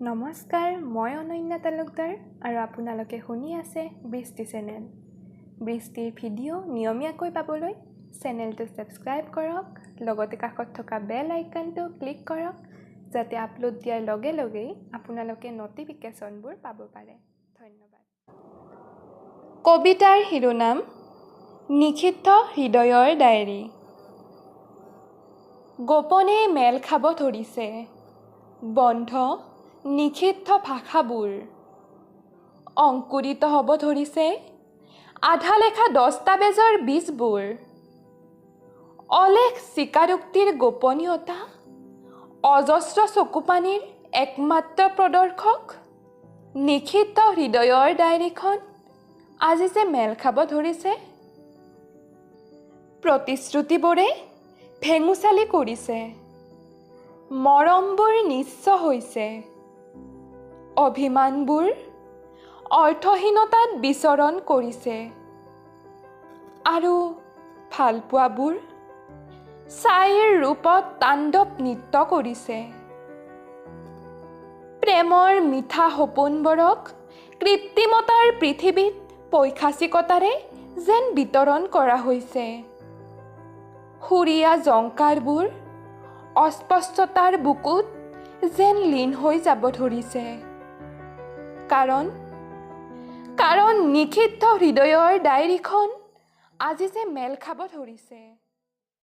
নমস্কাৰ, মই অনন্যা তালুকদাৰ আৰু আপোনালোকে শুনি আছে বৃষ্টি চেনেল। বৃষ্টিৰ ভিডিঅ' নিয়মীয়াকৈ পাবলৈ চেনেলটো ছাবস্ক্ৰাইব কৰক, লগতে কাষত থকা বেল আইকনটো ক্লিক কৰক, যাতে আপলোড দিয়াৰ লগে লগেই আপোনালোকে ন'টিফিকেশ্যনবোৰ পাব পাৰে। ধন্যবাদ। কবিতাৰ শিৰোনাম নিষিদ্ধ হৃদয়ৰ ডায়েৰী। গোপনে মেল খাব ধৰিছে বন্ধ নিষিদ্ধ ভাষাবোৰ, অংকুৰিত হ'ব ধৰিছে আধা লেখা দস্তাবেজৰ বীজবোৰ, অলেখ স্বীকাৰোক্তিৰ গোপনীয়তা অজস্ৰ চকুপানীৰ একমাত্ৰ প্ৰদৰ্শক নিষিদ্ধ হৃদয়ৰ ডায়েৰীখন আজি যে মেল খাব ধৰিছে। প্ৰতিশ্ৰুতিবোৰে ভেঙুচালি কৰিছে, মৰমবোৰ নিঃস্ব হৈছে, অভিমানবোৰ অৰ্থহীনতাত বিচৰণ কৰিছে আৰু ভালপোৱাবোৰ ছাইৰ ৰূপত তাণ্ডৱ নৃত্য কৰিছে। প্ৰেমৰ মিঠা সপোনবোৰক কৃত্ৰিমতাৰ পৃথিৱীত পৈশাচিকতাৰে যেন বিতৰণ কৰা হৈছে। সুৰীয়া জংকাৰবোৰ অস্পষ্টতাৰ বুকুত যেন লীন হৈ যাব ধৰিছে। কাৰণ কাৰণ নিষিদ্ধ হৃদয়ৰ ডায়েৰীখন আজি যে মেল খাব ধৰিছে।